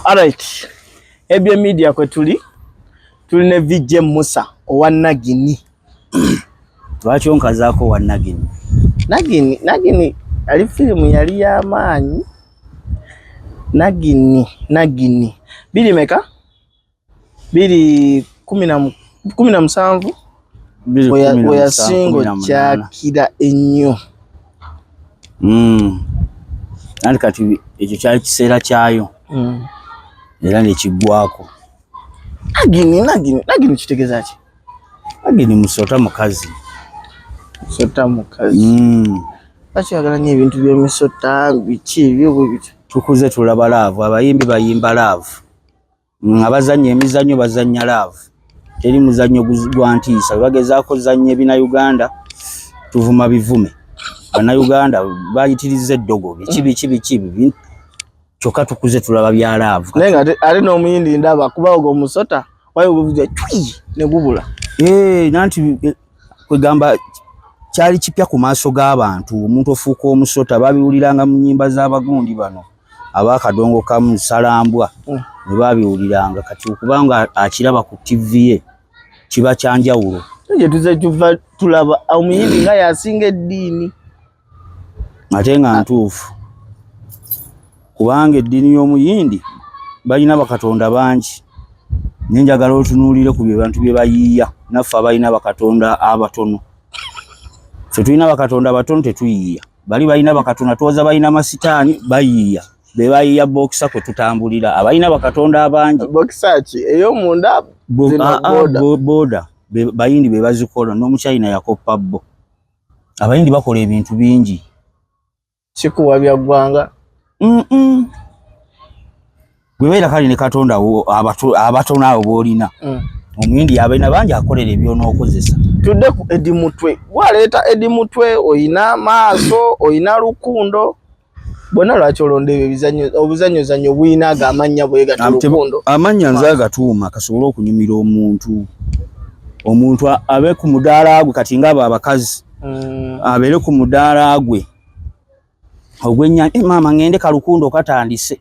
Alright. ABM Media kwe tuli. Tuli ne VJ Musa owa Nagini. Lwaki onkazaako wa Nagini? Nagini, Nagini ali firimu yali y'amaanyi. Nagini, Nagini. Biri meka? 2017 weyasinga okyakira ennyo. Anti kati ekyo kyali kiseera kyayo. Era nekiggwako. Nagini, Nagini, Nagini kitegeeza ki? Nagini musota mukazi. Musota mukazi. Lwaki oyagala nnyo ebintu by'emisota biki ebyo bwe bityo? Tukuze tulaba love, abayimbi bayimba love. Abazannya emizannyo bazannya love. Teri muzannyo gwa ntiisa. Bagezaako ozannya ebina Uganda tuvuma bivume. Bannayuganda bayitiriza eddogo biki biki biki bibi. Kyokka tukuze tulaba bya love. Naye nga ate n'omuyindi ndaba kuba ogwo omusota wayo guvuga cwi ne gubula. Nanti kwegamba kyali kipya ku maaso g'abantu. Omuntu ofuuka omusota babiwuliranga mu nnyimba z'abagundi bano ab'akadongo kamu Salambwa ne babiwuliranga. Kati okubanga akiraba ku TV ye kiba kya njawulo. Gye tuze tuva tulaba omuyindi nga yasinga eddiini. Ate nga ntuufu, kubanga eddiini y'omuyindi balina bakatonda bangi. Naye njagala otunuulire ku bye bantu bye bayiiya. Naffe abalina bakatonda abatono, ffe tulina bakatonda batono tetuyiiya. Bali balina bakatonda tuwoza balina masitaani bayiiya, be bayiiya boxer kwe tutambulira. Abalina bakatonda abangi Boxer ki ey'omunda? Zino boda. Boda bayindi be bazikola, n'omuchina yakoppa bo. Abayindi bakola ebintu bingi. Kikuwa bya ggwanga. Gwe beera kale ne katonda wo abatono abo b'olina. Omuyindi abalina bangi akolera ebyonookozesa. Tudde ku Edi Mutwe. Gwaleeta Edi Mutwe, oyina Maaso, oyina Lukundo. Bonna lwaki olonda ebyo ebizannyo? Obuzannyozannyo buyina ago amannya bwe gati, Lukundo. Amannya nze agatuuma kasobole okunyumira omuntu, omuntu abe ku mudaala gwe. Kati ngaabo abakazi abeere ku mudaala gwe ogw'ennyanja. Maama ngende kalukundo katandise,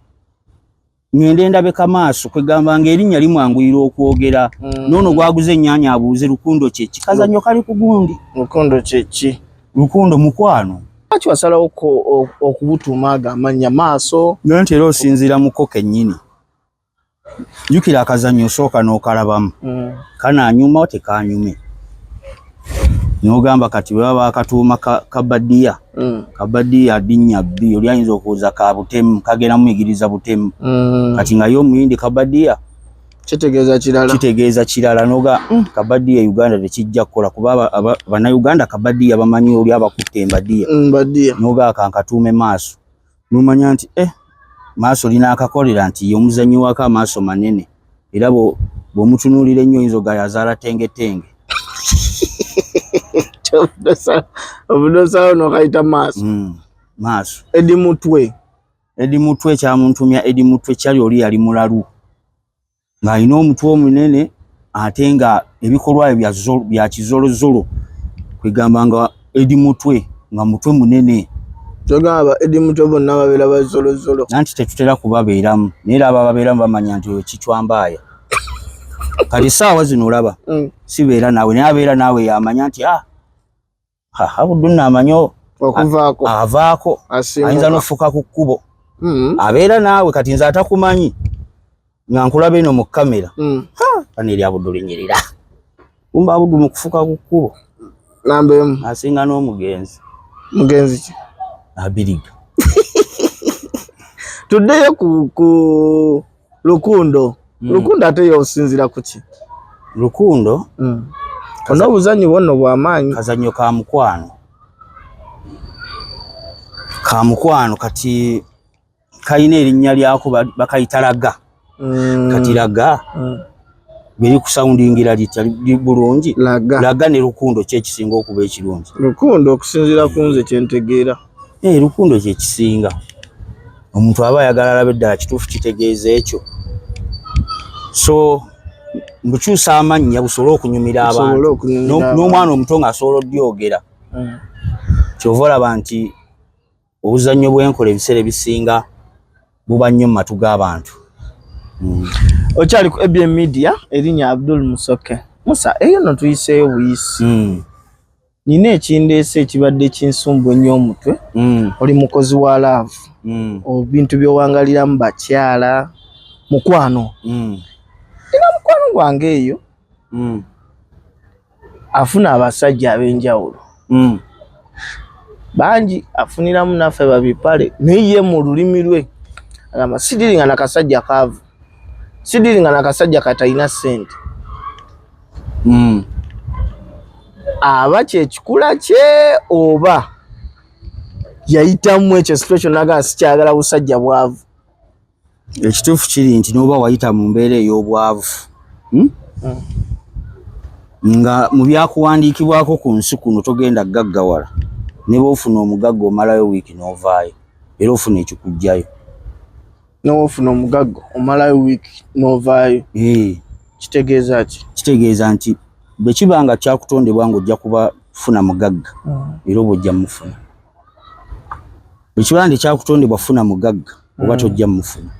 ngende ndabe kamaaso. Kwegamba ng'erinnya limwanguyira okwogera. Noono gwaguze ennyaanya abuuze Lukundo kyeki, kazannyo kali ku gundi. Lukundo kyeki? Lukundo mukwano. Lwaki wasalawo okubutuuma ago amannya, Maaso? Naye nti era osinziira muko kennyini. Jjukira akazannyo osooka n'okalabamu, kanaanyuma tekanyume, n'ogamba kati bwe baba bakatuuma kabadiya. Kabadiya linnya bbi, oli ayinza okuwuza ka butemu, kagenda muyigiriza butemu. Kati nga ye omuyindi kabadiya kitegeeza kirala. Kitegeeza kirala. Noga kabadiya e Uganda tekijja kukola kuba bannayuganda kabadiya bamanyi oli abakutte embadiya. Badiya. Noga akankatuume Maaso, nomanya nti Maaso linaakakolera nti ye omuzannyi wako amaaso manene, era bw'omutunuulira ennyo oyinza oga yazaala tengetenge. Obudosalawo nokayita Maaso. Maaso. Edi Mutwe. Edi Mutwe kyamuntumya Edi Mutwe kyali oli yali mulalu ng'alina omutwe omunene ate nga ebikolwa bye bya kizolozolo. Kwegamba nga Edi Mutwe nga mutwe munene. Togamba Edi Mutwe bonna babeera bazolozolo? Nanti tetutera kubabeeramu, naye era abababeeramu bamanya nti oyo kicwambaaya. Kati essaawa zino olaba sibeera naawe, naye abeera naawe yamanya nti ah, Abudu nno amanyi okuvaako. Avaako. Asimuka. Ayinza n'ofuka ku kkubo. Abeera naawe. Kati nze atakumanyi nga nkulaba eno mu kamera, bano eri Abudu linyirira, kumba Abudu mu kufuka ku kkubo. Namba emu. Asinga n'omugenzi. Mugenzi ki? Abiriga. Tuddeyo ku Lukundo. Lukundo ate yosinzira ku ki? Lukundo. Ona obuzanyi bwonno bw'amaanyi. Kazannyo ka mukwano, ka mukwano. Kati kalina erinnya lyako, bakayita Laga. Kati Laga beri kusoundingira litya bulungi? Laga. Laga ne Lukundo kyekisinga okuba ekirungi? Lukundo, okusinziira ku nze kyentegeera. Lukundo kyekisinga. Omuntu aba ayagala alabe eddala kituufu kitegeeza ekyo. So mbukyusa amannya busobole okunyumira Busobole abantu okunyumira abantu. N'omwana omuto ng'asobola odyogera. Kyova olaba nti obuzannyo bwenkola ebiseera ebisinga buba nnyo mu matu g'abantu. Okyali ku ABM Media, erinnya Abdul Musoke Musa. Eyo no tuyiseeyo buyisi. Nina ekindeese ekibadde kinsumbu ennyo omutwe. Oli mukozi wa love, ebintu by'owangaliramu bakyala, mukwano. Nina mukwano gwange eyo afuna abasajja ab'enjawulo bangi, afuniramu naffe babipale, naye ye mu lulimi lwe agamba, "Sidiringa nakasajja kaavu, sidiringa nakasajja katalina ssente." Aba kyekikula kye oba yayitamu ekyo situation naga sikyagala busajja bwavu? Ekituufu kiri nti n'oba wayita mu mbeera ey'obwavu, Nga mu byakuwandiikibwako ku nsi kuno togenda gaggawala, ne bw'ofuna omugagga omalayo wiiki n'ovaayo, era ofuna ekikugjayo. N'ofuna omugagga omalayo wiiki n'ovaayo? Eh. Kitegeeza ki? Kitegeeza nti bwe kiba nga kyakutondebwa ng'ojja kuba funa mugagga, era oba ojja mufuna. Bwe kiba nti kyakutondebwa funa mugagga, oba tojja mufuna.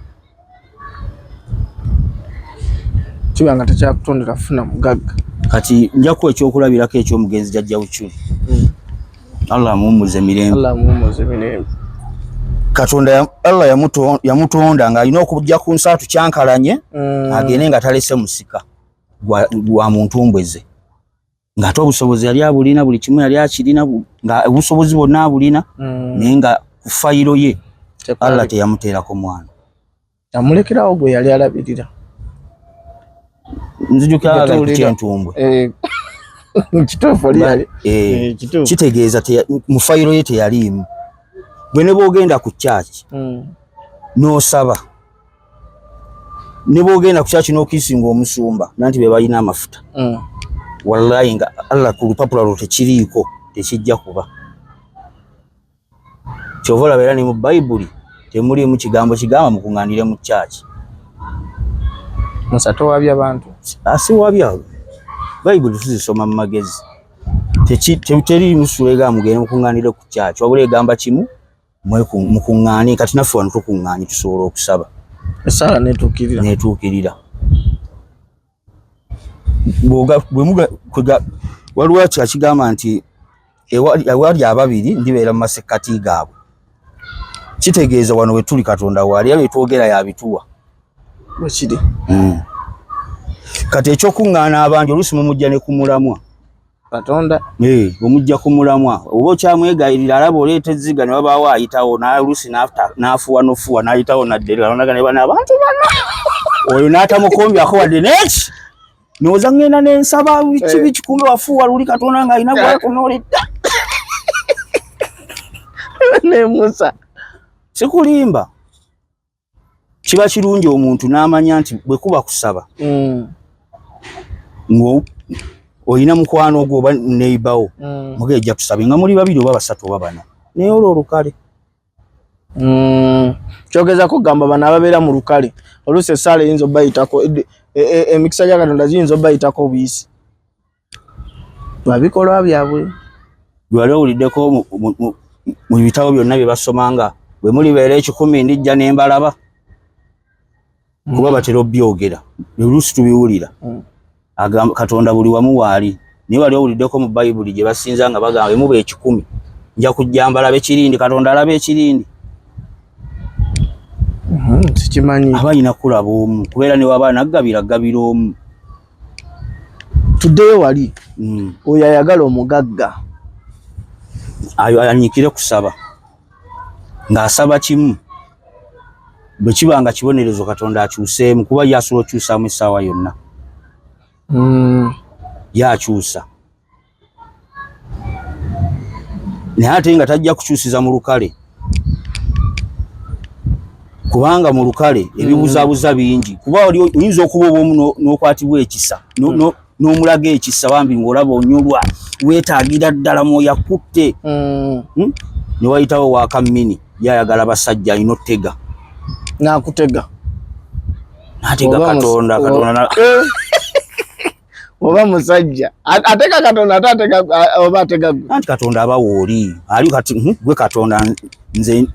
Kiba nga tekyakutondera funa mugagga. Kati nja kuwa ekyokulabirako ekyomugenzi Jajja Buchuli, Allah amuwummuze mirembe. Allah amuwummuze mirembe. Katonda Allah yamutonda ng'alina okujja ku nsi atukyankalanye, agende nga talese musika gwa muntu mbweze, ng'ate obusobozi yali abulina, buli kimu yali akirina, nga obusobozi bwonna abulina, naye nga ku fayiro ye Allah teyamuteerako mwana. Amulekerawo gwe yali alabirira. Nzijukira kyentumbwe. Eh, kituufu oli yali Eh, Eh, kituufu. Kitegeeza mu fayiro ye teyaliimu. Gwe ne bwogenda ku kyaki n'osaba, ne bwogenda ku kyaki n'okiisinga omusumba nanti be balina amafuta, wallahi nga Allah ku lupapula lwo tekiriiko, tekijja kuba. Kyova olaba era ne mu Bayibuli temuliimu kigambo kigamba mukuŋŋaanire mu kyaki. Musa, towabya abantu. Asiwabya, Bayibuli tuzisoma mu magezi. Teriimu ssuula egamba mugende mukuŋŋaanire ku kyaki, wabula egamba kimu, mukuŋŋaane. Kati naffe wano tukuŋŋaanye, tusobola okusaba. Esaala netuukirira. Netuukirira. Waliwo akigamba nti ewali ababiri ndibeera mu masekkati gaabwe. Kitegeeza wano wetuli Katonda waali, era byetwogera yabituwa. Bwekiri. Kati ekyokuŋŋaana abangi oluusi mumujja ne ku mulamwa. Katonda. Eh, omujja ku mulamwa, oba okyamwegayirira, alaba oleeta ezziga ne wabaawo ayitawo, n'oluusi n'afuwa n'ofuwa n'ayitawo nadderera ne bano abantu bano oyo n'atamukombyako wadde neki, noza ŋŋenda n'ensaba biki biki, kumbe wafuuwa luli Katonda ng'alina gwakunuulidde. Ne Musa. Sikulimba, kiba kirungi omuntu n'amanya nti bwe kuba kusaba, ng'olina mukwano gwo oba neighbour, mugejja tusabe nga muli babiri oba basatu oba bana, naye olwo olukale. Kyogezako kugamba bano ababeera mu lukale oluusi essaala eyinza obbayitako, emikisa gya Katonda giyinza obbayitako obuyisi lwa bikolwa byabwe. Gwe wali owuliddeko mu bitabo byonna bye basoma nga bwe mulibeera 100 ndijja ne mbalaba? Kuba batera obyogera, oluusi tubiwulira. Agamba Katonda buli wamu waali, naye wali owuliddeko mu Bayibuli gye basinza nga bagamba emuba 100 nja kujja mbalabe kirindi? Katonda alaba ekirindi? Sikimanyi. Aba alina kulaba omu, kubeera ne waba naggabira ggabira omu. Tuddeyo wali. Oyo ayagala omugagga. Ayo anyikire kusaba, ng'asaba kimu, bwe kiba nga kibonerezo Katonda akyuseemu, kuba ye asobola okukyusaamu essaawa yonna. Ye akyusa, naye ate nga tajja kukyusiza mu lukale, kubanga mu lukale ebibuzaabuza bingi, kuba oli oyinza okuba obwomu n'okwatibwa ekisa, n'omulaga ekisa bambi, ng'olaba onyolwa, weetaagira ddala mwoyo akutte. Ne wayitawo wakammini, yayagala basajja, alina ottega. Nakutega. N'atega. Oba Katonda, Katonda Eh. Oba musajja atega Katonda, ate atega oba atega gwe? Anti Katonda aba wooli ali kati, gwe Katonda, nze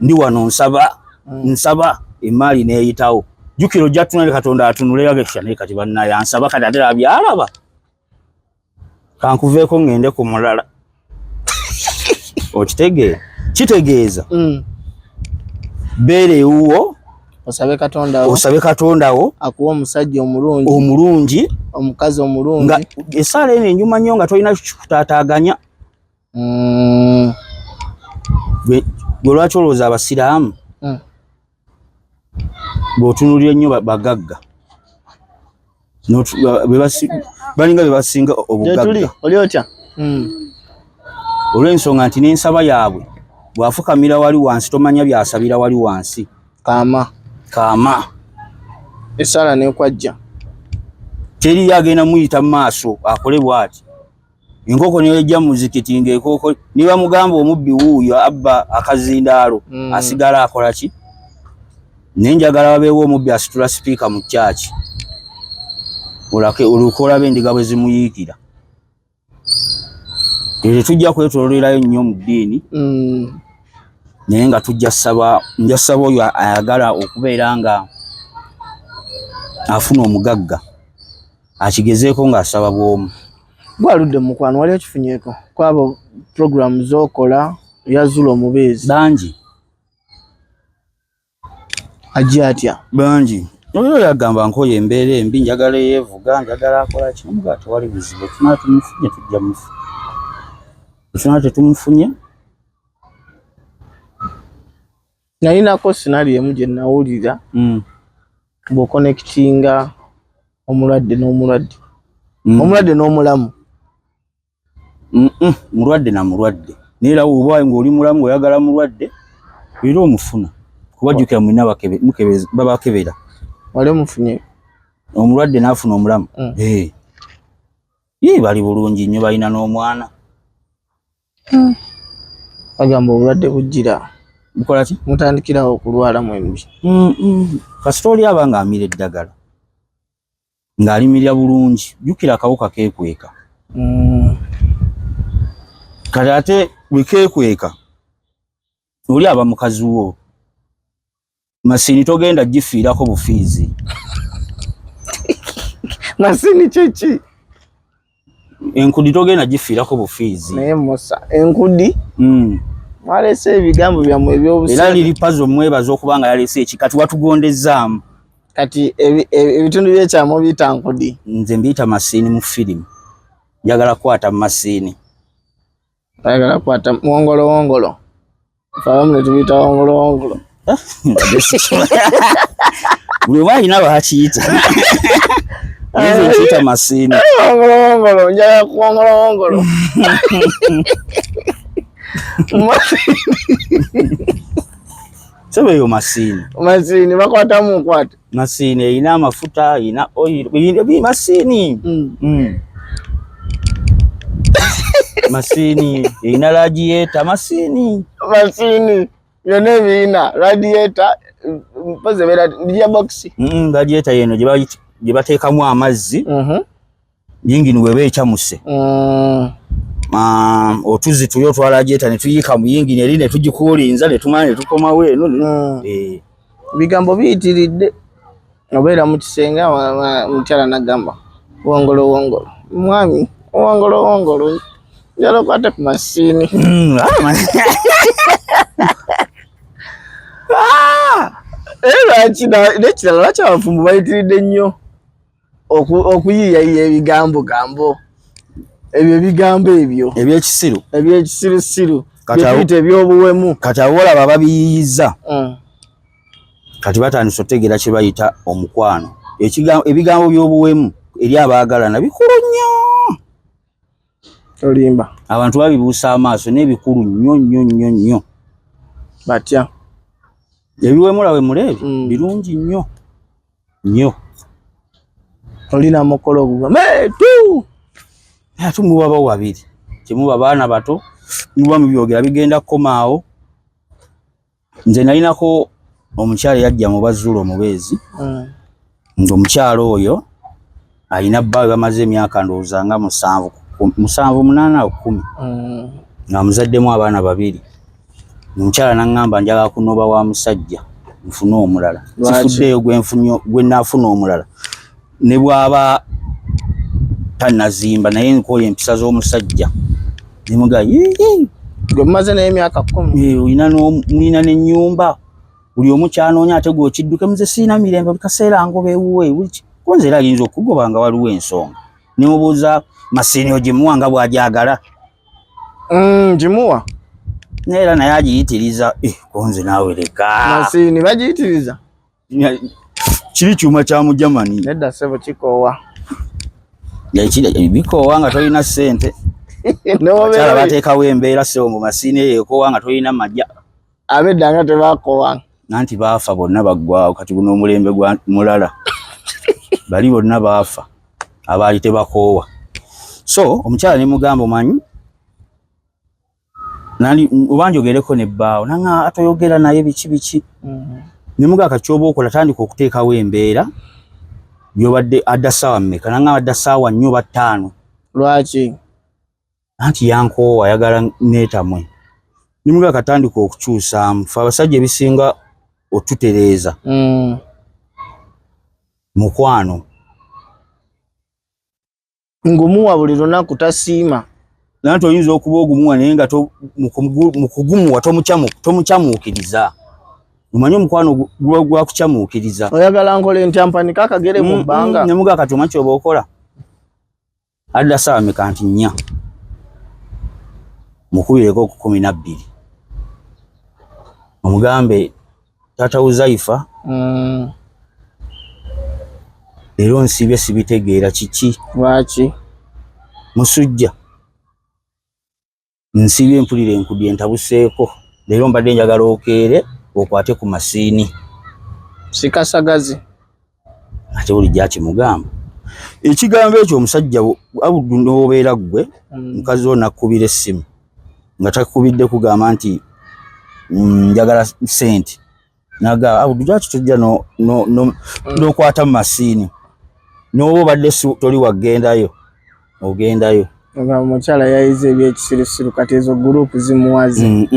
ndi wano nsaba, nsaba emaali neeyitawo. Jjukira ojja tunale Katonda atunule yagesha naye kati bannaye ansaba kati ate abyalaba. Kankuveeko ngende ku mulala. Okitegeera? Kitegeeza. Beera ewuwo. Osabe Katonda wo. Osabe Katonda wo. Akuwe omusajja omulungi. Omulungi. Omukazi omulungi. Nga essaala eno enyuma nnyo nga tolina kikutaataaganya. Gwe lwaki olowooza abasiraamu? Bw'otunuulira ennyo bagagga. Balinga be basinga obugagga. Oli otya? Olw'ensonga nti n'ensaba yaabwe bw'afukamira wali wansi tomanya by'asabira wali wansi. Kaama. Kaama. Essaala n'ekwajja. Teri agenda muyita mu maaso akole bw'ati. Enkoko n'ejja mu muzikiti ng'enkoko ne bamugamba omubbi wuuyo abba akazindaalo asigala akola ki? Naye njagala wabeewo omubbi asitula sipiika mu kyaki. Olwoka olaba endiga bwe zimuyiikira. Era tujja kwetooloolerayo nnyo mu ddiini. Naye nga tujja saba, nja saba oyo ayagala okubeera nga afuna omugagga akigezeeko ng'asaba bw'omu. Gwaludde mu mukwano wali okifunyeeko kwabo program z'okola yazula omubeezi. Bangi. Ajja atya? Bangi. Oyo yagamba nkoye embeera embi njagala eyeevuga njagala akola ki omuga tewali buzibu tunaa tumufunye tujja mufuna. Tunaa tetumufunye. Nalinako scenario emu gye nawulira. Bw'okonekitinga omulwadde n'omulwadde. Omulwadde n'omulamu. Mulwadde na mulwadde. Naye era bw'oba ng'oli mulamu oyagala mulwadde era omufuna. Kuba jjukira mwenna babakebera. Wali omufunye? Omulwadde n'afuna omulamu. Ye bali bulungi nnyo balina n'omwana. Bagamba obulwadde bujjira. Bukola ki? Mutandikirawo okulwala mwembi. Kasita oli aba ng'amira eddagala. Ng'alimirira bulungi. Jjukira akawuka keekweka. Kati ate bwe keekweka oli aba mukazi wo. Masini togenda gifiirako bufiizi. Masini kiki? Enkudi togenda gifiirako bufiizi. Naye Musa, enkudi? Mwalese ebigambo byammwe eby'obusiru. Era Lili Pazo mwebaza okuba nga yalese eki kati watugondezaamu. Kati ebitundu by'ekyama obiyita nkudi? Nze mbiyita masiini mu firimu. Njagala kukwata masiini. Njagala kukwata wongolo wongolo. Ffe abamu ne tubiyita wongolo wongolo. Buli omu alina lw'akiyita. Nze nkiyita masiini. Wongolo wongolo, njagala kuwongolo wongolo. Sebe eyo masiini. Masiini bakwatamu nkwata. Masiini erina amafuta, erina oil, masiini. Masiini erina radiator, masiini. Masiini byonna ebirina radiator, mpozi ebeera gearbox. Radiator yeno gye bateekamu amazzi. Yingini bw'eba ekyamuse. Otuzzi tuli otwa radiator ne tuyiika mu yingini eri ne tugikuulinza ne tumala ne tukomawo eno. Ebigambo biyitiridde. Obeera mu kisenge omukyala n'agamba wongolo wongolo. Mwami wongolo wongolo. Njagala okwate ku masiini. Era lwaki n'ekirala lwaki abafumbo bayitiridde nnyo okuyiiyayiiya ebigambo gambo? Ebyo ebigambo ebyo. Ebyekisiru. Ebyekisirusiru. Byetuyita eby'obuwemu. Kati abo olaba babiyiiyizza. Kati batandise okutegeera kye bayita omukwano. Ebigambo by'obuwemu eri abaagalana bikulu nnyo. Olimba. Abantu babibuusa amaaso n'ebikulu nnyo nnyo nnyo nnyo. Batya? Ebiwemula we muleebi birungi nnyo nnyo. Olina mukolo ogwo. Meetu! Ate muba babiri. Temuba baana bato, muba mubyogera bigenda kukomaawo. Nze nalinako omukyala eyajja mu Bazuula omubeezi. Ng'omukyala oyo alina bbaawe bamaze emyaka ndowooza nga 7, 8 10. Ng'amuzaddemu abaana babiri. Omukyala n'aŋŋamba njagala kunoba wa musajja. Nfune omulala. Sifuddeeyo gwe naafuna omulala ne bw'aba tannazimba, naye nkooye empisa z'omusajja. Nemuga gwe mumaze naye emyaka 10, Olina n'ennyumba, buli omu kyanoonya, ate gwe okidduke. Muze siina mirembe, buli kaseera ngoba ewuwe. Kunze era ayinza okugoba nga waliwo ensonga. Nemubuuza, masiini ogimuwa nga bw'agyagala? Ngimuwa. Naye era naye agiyitiriza. Konze naawe leka. Masiini bagiyitiriza? Kiri kyuma kya mu Germany. Nedda ssebo, kikoowa. Bikoowa nga tolina ssente. Abakyala bateekawo embeera ssebo mu masiini eyo ekoowa nga tolina majja. Abedda nga tebakoowa. Nanti baafa bonna, baggwawo. Kati guno omulembe gwa mulala, bali bonna baafa abaali tebakoowa. So omukyala ne mugamba, omanyi nandi oba njogereko ne bbaawo, nanga atoyogera naye biki biki. Ne mugamba, kati kyoba okola, tandika okuteekawo embeera byobadde adda ssaawa mmeka? Nanga adda ssaawa 4 oba 5. Lwaki? Anti yankoowa, ayagala neetamwe. Nimugamba, katandika okukyusaamu. Fe abasajja ebisinga otutereeza mukwano. Ngumuwa buli lunaku, tasiima. Nanti oyinza okuba ogumuwa, naye nga mu kugumuwa tomukyamuukiriza. Omanyi omukwano guba gwakukyamuukiriza. Oyagala nkole ntya, mpanika akagere mu bbanga? Nemugaa, kati omanyi kyoba okola, adda ssaawa meka? Nti 4. Mukubireko ku 12, omugambe, taata Uzaifa, leero nsiibye sibitegeera kiki. Lwaki? Musujja, nsiibye mpulira enkudi entabuseeko. Leero mbadde njagala okeere okwate ku masiini. Sikasagazi. Ate bulijjo akimugamba ekigambo ekyo omusajja Abudu, n'obeera ggwe mukazi wo nakkubira essimu nga takubidde kugamba nti njagala sente, naga Abudu, lwaki tojja n'okwata mu masiini? N'oba obadde toli wagendayo, ogendayo. Nga omukyala yayize ebyekisirusiru, kati ezo gurupu zimuwaze.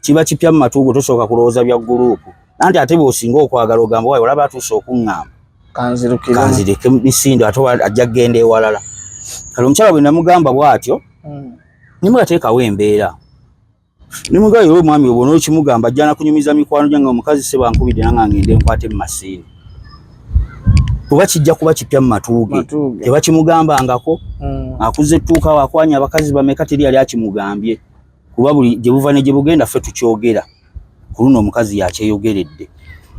Kiba kipya mu matu go, tosooka kulowooza bya gurupu. Anti ate bw'osinga okwagala ogamba, waayi olaba atuuse okuŋŋamba. Kanzirukire. Kanzireke misindo, ate ajja kugenda ewalala. Kale omukyala bwe namugamba bw'atyo, nimugateekawo embeera, nimugamba, era omwami obwo n'okimugamba ajja nakunyumiza mikwano gyange, omukazi se bankubidde nanga ngende nkwate mu masiini, kuba kijja kuba kipya mu matu ge. Matu ge. Tebakimugambangako. Akuze tuuka wakwanya abakazi bameka, teri yali akimugambye, kuba buli gye buva ne gye bugenda ffe tukyogera. Ku luno omukazi yakyeyogeredde.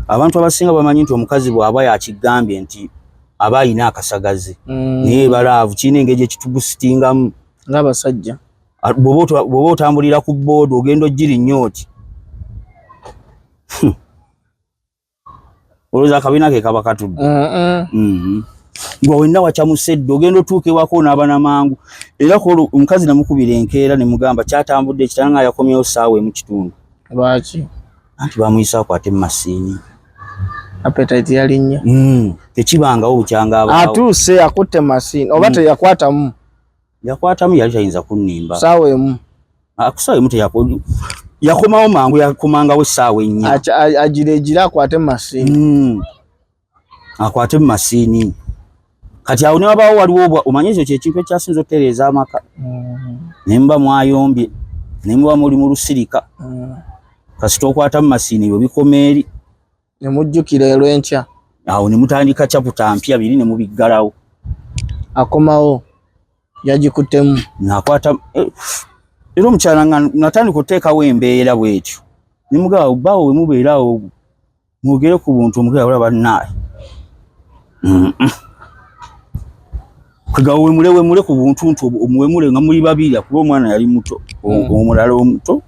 Abantu abasinga bamanyi nti omukazi bw'aba yakigambye nti aba alina akasagazi, naye balaavu kirina engeri ekitugusitingamu. Ng'abasajja. Bw'oba otambulira ku booda, ogenda ogirinnya oti, olowooza akabina ke kaba katudde. Gwe wenna wakyamuse dde, ogenda otuuka ewaka onaaba namangu. Era kolo omukazi namukubira enkeera ne mugamba kyatambudde ekitanga nga yakomyewo ssaawa 1 kitundu. Lwaki? Anti bamuyise akwate mu masiini. Appetite yalinnya. Tekibangawo bukyanga abaawo. Atuuse akutte masiini oba teyakwatamu? Yakwatamu, yali tayinza kunnimba. Saawa 1? Ah, ku ssaawa 1 yakomawo mangu, yakomangawo essaawa 4. Agireegire akwate masiini. Akwate mu masiini. Kati awo ne wabaawo waliwo omanyi ekyo kyekintu ekyasinza okutereeza amaka. Ne muba mwayombye, ne muba muli mu lusirika, kasita okwata mu masiini, ebyo bikoma eri. Ne mujjukira olw'enkya. Awo ne mutandika chapter mpya, biri ne mubiggalawo. Akomawo yagikuttemu. Nakwata era omukyala nga natandika okuteekawo embeera bwetyo, ne mugamba, bbaawo we mubeera awo mwogere ku buntu, omugera olaba bannaaye. Kwegawo wemule wemule ku buntu nti omuwemule nga muli babiri, kuba omwana yali muto, omulala omuto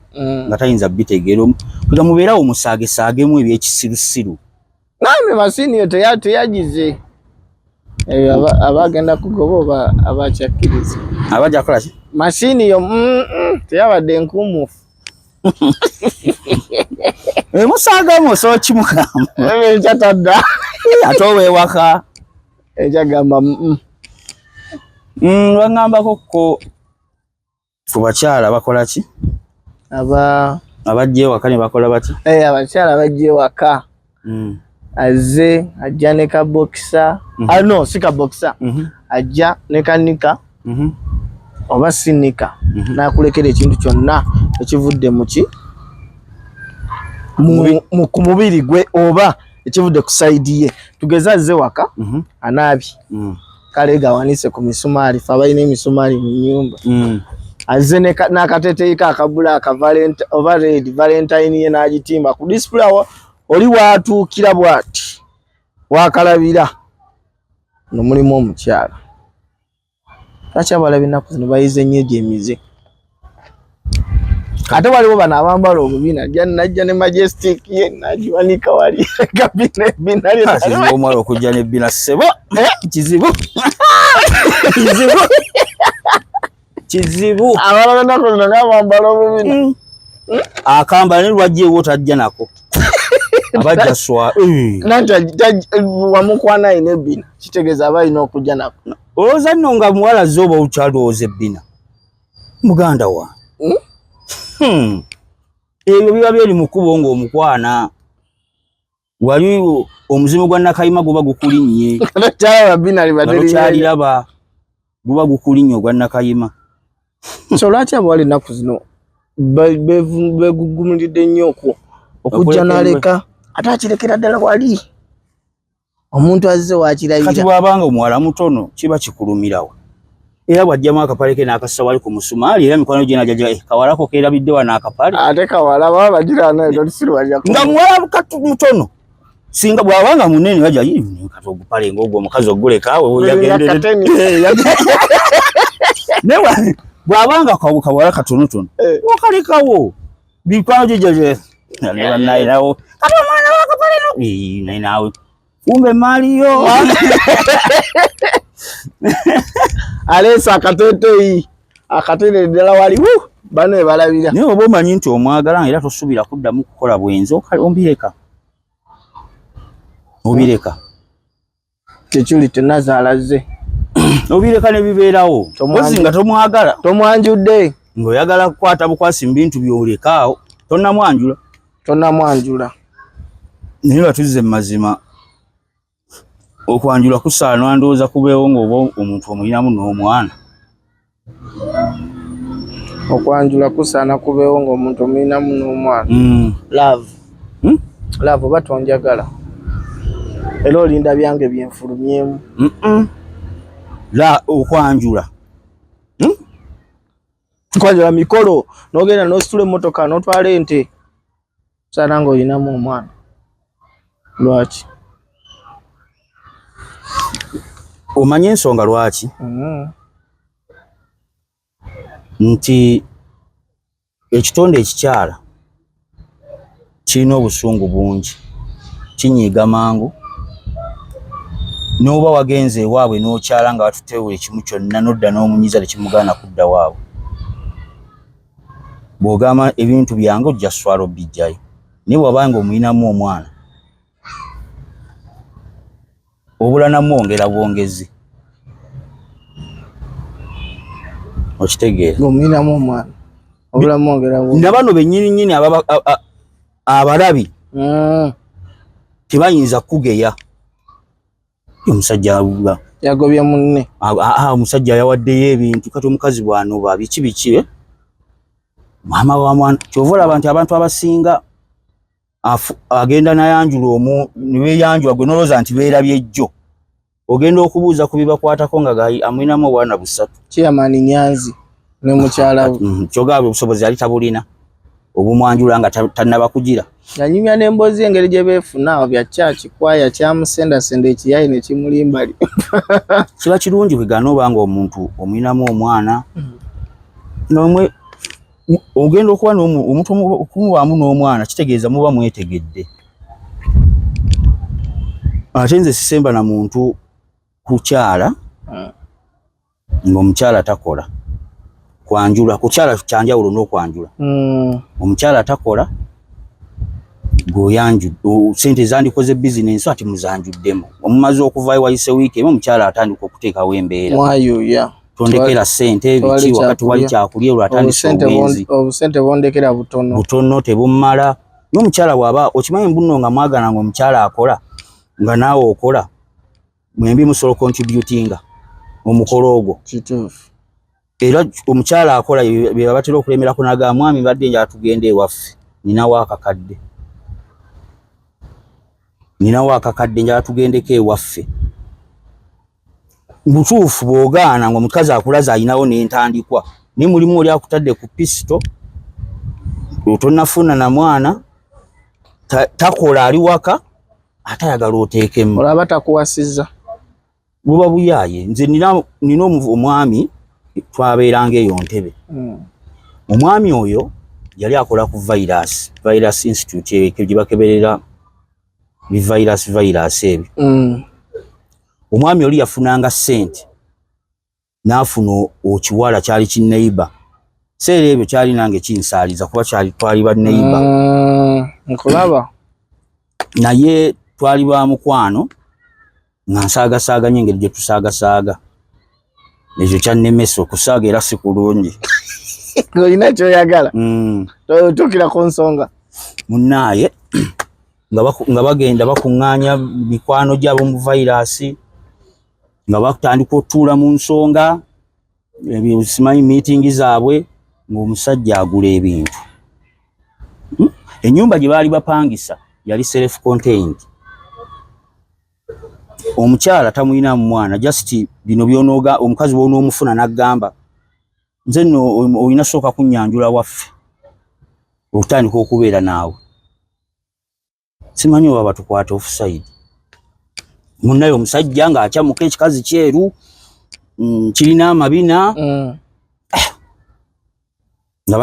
nga tayinza bitegeera. Kwega mubeerawo musaagesaagemu ebyekisirusiru. Nami masiini yo teyagize. Ebyo aba agenda kugoba oba aba akyakkiriza? Aba ajja kukola ki? Masiini yo teyabadde nkuumufu. Musaagamu osobola kimugamba. Enkya tadda. Ate ow'ewaka. Enkya gamba. Baŋŋambako ko ku bakyala bakola ki? Aba Abajja ewaka ne bakola bati? Eh, abakyala bajja ewaka. Azze ajja ne ka boxer. Ah no, si ka boxer. Ajja ne ka knicker. Oba si knicker. N'akulekera ekintu kyonna ekivudde mu ki? Ku mubiri gwe oba ekivudde ku side ye. Tugeze azze waka, anaabye. Kale gawanise ku misumaali, fe abalina emisumaali mu nnyumba. Azze n'akateeteeyi ke aka black oba red valentine ye n'agitimba ku display awo, oli waatuukira bw'ati waakalabira no mulimu omukyala. Lwaki abawala b'ennaku zino bayize nnyo egyo emize? Ate waliwo bano abambala obubi, najja najja ne majestic ye n'agiwanika wali kabina ebbina lye. Kizibu omuwala okujja n'ebbina, ssebo, kizibu, kizibu, kizibu. Abawala b'ennaku zino nga bambala obubina. Akambala ne lwajja ewo tajja nako, abajja swa. Nanti wamukwana alina ebbina, kitegeeza aba alina okujja nako. Olowooza nno nga muwala zo oba okyalowooza ebbina, muganda wa? Ebyo biba byeri mu kkubo ng'omukwana wali omuzimu gwa Nakayima guba gukulinnye. Tokyalaba bbina libadde nga tokyaliraba, guba gukulinnye ogwa Nakayima. So lwaki abawala ennaku zino begugumiridde nnyo okwo okujja Okuleka n'aleka, ate akirekera ddala wali omuntu azze Kati wakirabira? Bw'abanga omuwala mutono kiba kikulumirawo, era bw'ajjamu akapale ke n'akassa wali ku musumaali, era mikwano gye najja, eh, kawalako keerabidde wano akapale. Ate kawala baba bagirana tolisiruwalira. Nga muwala mutono, singa bw'abanga munene bajja, "Yii, kati ogupale ng'ogwo omukazi oguleka awo." Gulinga kateni. Naye bw'abanga kawala katonotono, okalekawo, mikwano gye gye naye nawo, kati omwana wakapale no. Ii, naye naawe kumbe maaliyo. Aleese akateeteeyi akateere ddala wali bano ebalabira. Naye oba omanyi nti omwagala era tosuubira kuddamu kukola bwenzi, obireka, obireka. Kyekuli tenazaala ze. Obireka ne bibeerawo. Ozi nga tomwagala. Tomwanjudde. Ng'oyagala kukwata bukwasi mu bintu by'olekaawo, tonnamwanjula. Tonnamwanjula. Naye nga tuzze mu mazima, okwanjula kusaana ndowooza kubeewo ng'oba omuntu omulinamu n'omwana. Okwanjula kusaana kubeewo ng'omuntu omulinamu n'omwana. Love. Love, oba tonjagala era olinda byange byenfulumyemu. La, okwanjula. Kwanjula mikolo, n'ogenda n'ositula emmotoka n'otwala ente, saana ng'olinamu omwana. Lwaki? Omanye ensonga lwaki? Nti ekitonde ekikyala kirina obusungu bungi, kinyiiga mangu. N'oba wagenze ewaabwe n'okyala nga batuteewula ekimu kyonna, n'odda n'omunyiza tekimugaana kudda waabwe. Bw'ogamba ebintu byange ojja swala obijjayo, naye bw'abanga omulinamu omwana obula namwongera bwongezi, okitegeera? Ng'omulinamu omwana obula mwongera. Na bano bennyini nnyini abalabi tebayinza kugeya omusajja yagobye munne. Omusajja yawaddeyo ebintu, kati omukazi bw'anoba biki biki, eh? Maama wa mwana, kyova olaba nti abantu abasinga agenda nayanjula omu nebeyanjula, gwe nolowooza nti beerabye ejjo, ogenda okubuuza ku bibakwatako nga amulinamu obwana busatu. Chairman Nyanzi ne mukyala we. Kyogamba obusobozi yali tabulina obumwanjula nga tannaba kugira. Yanyumya n'emboozi engeri gye beefuna awo bya kyaki kwaya kyamusendasenda ekiyayi ne kimulimbali. Kiba kirungi kwegana oba nga omuntu omulinamu omwana nomwe ogenda okuba omuntu okumubaamu n'omwana, kitegeeza muba mwetegedde. Ate nze sisemba na muntu kukyala ng'omukyala takola. Kwanjula kukyala kyanjawulo n'okwanjula. Omukyala takola, gweoyanju sente zandikoze bizinensi, ati muzanjuddemu, omumaze okuvayo wayise wiiki emu, omukyala atandika okuteekawo embeera. Mwayuya. Tondekera ssente biki wakati wali kyakulya olwatandise obwenzi. Obusente bondekera butono. Butono tebummala. N'omukyala bw'aba okimanyi mbuno nga mwagala nga omukyala akola nga naawe okola mwembi musobola contributinga omukolo ogwo. Kituufu. Era omukyala akola bye babatera okulemerako n'agamba mwami mbadde njagala tugende ewaffe ninawo akakadde. Ninawo akakadde njagala tugendeko ewaffe. Butuufu bw'ogaana ng'omukazi akulaze alinawo n'entandikwa naye mulimu oli akutadde ku pisito tonnafuna na mwana takola ali waka ate ayagala oteekemu. Olaba takuwasizza. Buba buyaaye. Nze nina omwami twabeeranga eyo Ntebe. Omwami oyo yali akola ku virus institute gye bakeberera bi virus ebyo. Omwami oli yafunanga ssente n'afuna okiwala kyali kinneiba. Seera ebyo kyali nange kinsaaliza kuba kyali twali ba neighbor. Nkulaba. Naye twali ba mukwano nga nsaagasaaga nnyo engeri gye tusaagasaaga. Ekyo kyannemesa okusaaga era si kulungi. Olina ky'oyagala. Otuukira ku nsonga. Munnaaye nga bagenda bakuŋŋaanya mikwano gyabwe mu virus nga batandika otuula mu nsonga ebyo simanyi meeting zaabwe ng'omusajja agula ebintu. Ennyumba gye baali bapangisa yali self contained. Omukyala tamulina mwana just bino by'onooga omukazi bw'onoomufuna n'agamba nze nno olina sooka kunnyanjula waffe okutandika okubeera naawe. Simanyi oba batukwata offside. Munnaye omusajja ng'akyamuka ekikazi kyeru kirina amabina nga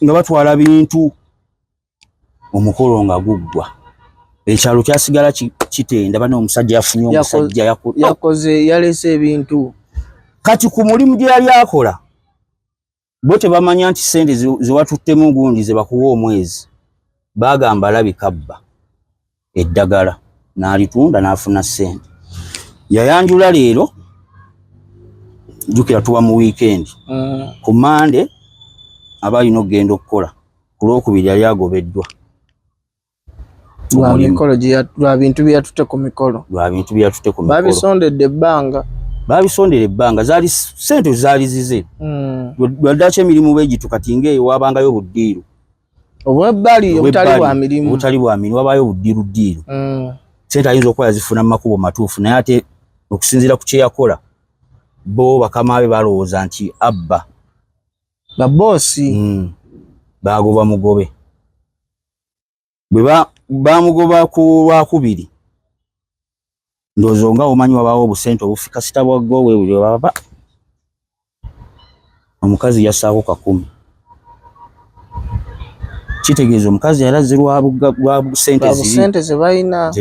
nga batwala bintu omukolo nga guggwa. Ekyalo kyasigala kitenda bano omusajja yafunye omusajja yakoze yalese ebintu. Kati ku mulimu gye yali akola bo tebamanya nti ssente ze watuttemu gundi ze bakuwa omwezi baagamba alabika bba eddagala n'alitunda n'afuna ssente. Yayanjula leero jjukira tuba mu weekend. Ku Mande aba alina okugenda okukola ku Lwokubiri yali agobeddwa. Lwa bintu bye yatutte ku mikolo. Lwa bintu bye yatutte ku mikolo. Babisondedde ebbanga. Babisondera ebbanga zaali ssente zaali zize. Lwaddaki emirimu bwe kati ng'eyo wabangayo buddiiru. Obw'ebbali obutali bwa mirimu. Obutali bwa mirimu wabayo buddiiru ddiiru. Ssente ayinza okuba yazifuna mu makubo matuufu naye ate okusinziira ku kye yakola bo bakama be balowooza nti abba. Baboosi. Baagoba mugobe. Bwe baamugoba ku Lwakubiri ndowooza nga omanyi wabaawo obusente obufika sita bwa ggoowe buli baba omukazi yassaako 10. Kitegeeza omukazi yali azze lwa sente ze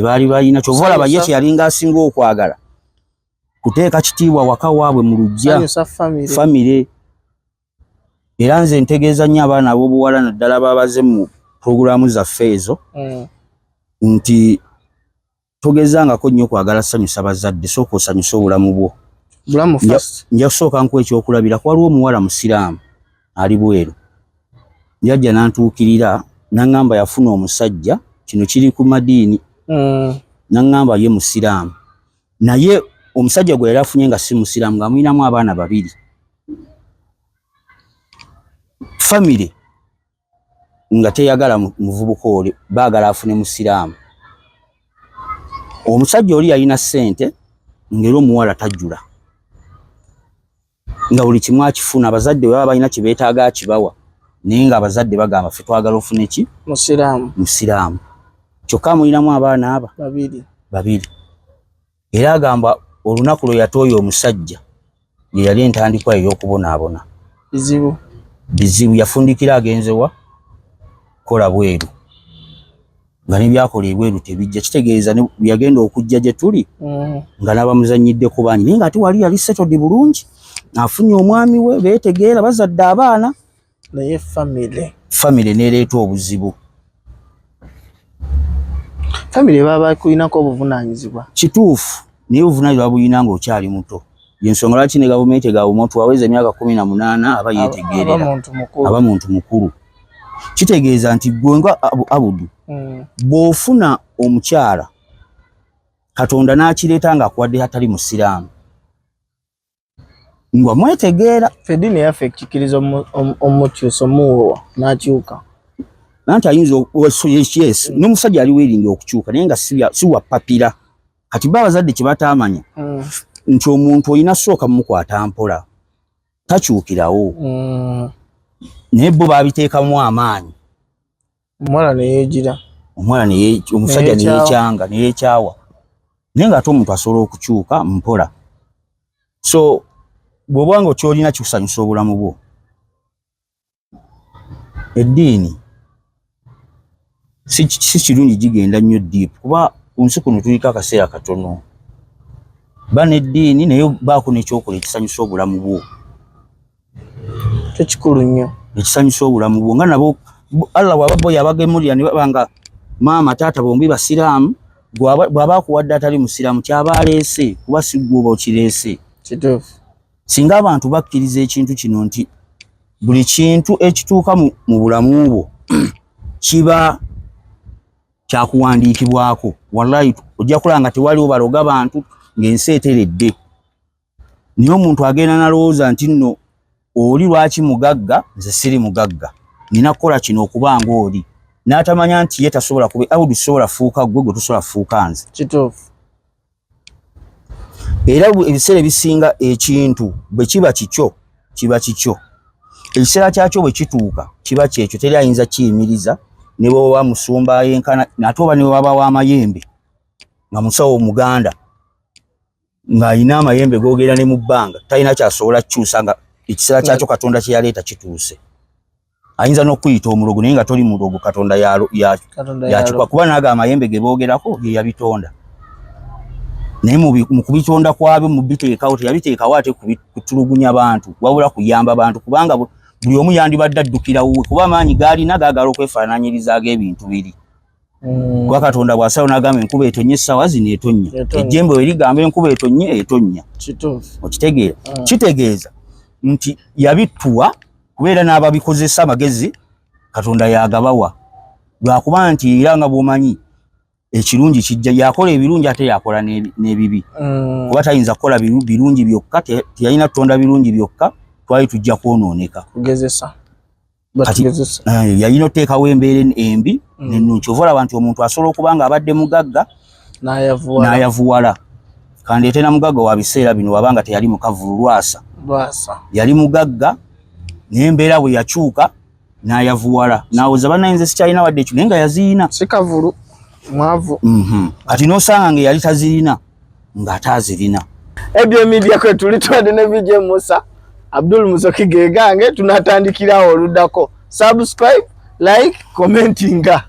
baali balina. Ky'ova olaba ye kye yalinga asinga okwagala kuteeka kitiibwa waka waabwe mu luggya famire. Era nze ntegeeza nnyo abaana ab'obuwala naddala babaze mu pulogulaamu zaffe ezo nti togezangako nnyo kwagala ssanyusa bazadde, sooka osanyuse obulamu bwo. Nja kusooka nkuwa ekyokulabirako. Waliwo omuwala musiraamu ali bweru yajja n'antuukirira n'aŋŋamba yafuna omusajja, kino kiri ku madiini, n'aŋŋamba ye musiraamu naye omusajja gwe yali afunye nga si musiraamu ng'amulinamu abaana babiri. Famire nga teyagala muvubuka oli, baagala afune musiraamu. Omusajja oli yalina ssente ng'era omuwala tajjula nga buli kimu akifuna, abazadde bwe baba balina kye beetaaga akibawa, naye ng'abazadde bagamba ffe twagala ofune ki? Musiraamu. Musiraamu. Kyokka amulinamu abaana aba babiri. Era agamba olunaku lwe yatooya omusajja ye yali entandikwa ey'okubonaabona. Bizibu. Bizibu. Yafundikira agenze wa kola bweru nga n'ebyakola ebweru tebijja. Kitegeeza yagenda okujja gye tuli nga n'abamuzannyiddeko bangi, naye ng'ate wali yali settled bulungi, afunye omwami we, beetegeera, bazadde abaana, naye famire famire n'ereeta obuzibu. Famire baba bakulinako obuvunaanyizibwa. Kituufu, naye obuvunaanyizibwa bulina ng'okyali muto. Yensonga lwaki ne gavumenti egaba omuntu aweza emyaka 18 aba yeetegeerera, aba muntu mukulu. Kitegeeza nti gwe nga Abudu bw'ofuna omukyala Katonda n'akireeta ng'akuwadde atali musiraamu nga mwetegeera. Eddiini yaffe ekkiriza omukyusa omuwowa n'akyuka. Nanti ayinza, yes, n'omusajja ali willing okukyuka naye nga si wa papira. Kati ba abazadde kye bataamanya nti omuntu olina sooka mumukwata mpola, takyukirawo. Naye bo babiteekamu amaanyi. Omuwala neyeegira. Omuwala, omusajja neyekyanga, neyekyawa, naye ng'ate omuntu asobola okukyuka mpola. So bw'oba nga okyolina kikusanyusa obulamu bwo, eddiini si kirungi gigenda nnyo deep, kuba ku nsi kuno tuliko akaseera katono. Ba n'eddiini naye baako n'ekyokola ekisanyusa obulamu bwo. Tekikulu nnyo. Ekisanyusa obulamu bwo nga nabo Allah bw'aba bo yabagemulira ne baba nga maama taata bombi basiraamu, bw'aba akuwadde atali musiraamu kyaba aleese, kuba si ggwe oba okireese. Kituufu. Singa abantu bakkiriza ekintu kino nti buli kintu ekituuka mu bulamu bwo kiba kyakuwandiikibwako, wallahi ojja kulaba nga tewaliwo baloga bantu, ng'ensi eteredde. Naye omuntu agenda nalowooza nti nno oli lwaki mugagga, nze siri mugagga, nina kukola kino okuba ng'oli, n'atamanya nti ye tasobola kuba Abudu, sobola fuuka gwe, gwe tosobola fuuka nze. Kituufu. Era ebiseera ebisinga ekintu bwe kiba kikyo, kiba kikyo. Ekiseera kyakyo bwe kituuka kiba kyekyo, teri ayinza kiyimiriza, ne bw'oba musumba yenkana ate oba ne bw'aba w'amayembe nga musawo omuganda ng'alina amayembe googera ne mu bbanga, talina kyasobola kukyusa nga ekiseera kyakyo Katonda kye yaleeta kituuse. Ayinza n'okuyita omulogo naye nga toli mulogo, Katonda yakikuwa, kuba naago amayembe ge boogerako ye yabitonda, naye mu kubitonda kwabyo, mu biteekawo, teyabiteekawo ate kutulugunya bantu wabula kuyamba bantu, kubanga buli omu yandibadde addukira wuwe, kuba amaanyi gaalina gaagala okwefaananyiriza ag'ebintu biri. Kuba Katonda bw'asalawo n'agamba enkuba etonye essaawa zino, etonnya. Ejjembe we ligamba enkuba etonye, etonnya. Okitegeera? Kitegeeza nti yabituwa kubeera n'ababikozesa amagezi Katonda yagabawa, lwakuba nti era nga bw'omanyi ekirungi kijja, yakola ebirungi ate yakola n'ebibi, kuba tayinza kukola birungi byokka. Teyalina kutonda birungi byokka, twali tujja kwonooneka. Kugezesa. Kati yalina otuteekawo embeera embi nennungi. Kyova olaba nti omuntu asobola okuba nga abadde mugagga n'ayavuwala. Kandeete na mugagga wa biseera bino, wabanga teyali mukavulu, Lwasa. Yali mugagga naye embeera bwe yakyuka n'ayavuwala, n'awoza bannayinza sikyalina wadde ekyo, naye nga yaziyina. Sikavulu mwavu. Kati n'osanga nga eyali tazirina ng'ate azirina. Ebyo media kwe tuli, tubadde ne VJ Musa Abdul Musoki gegange, tunatandikirawo oluddako. Subscribe, like, commentinga.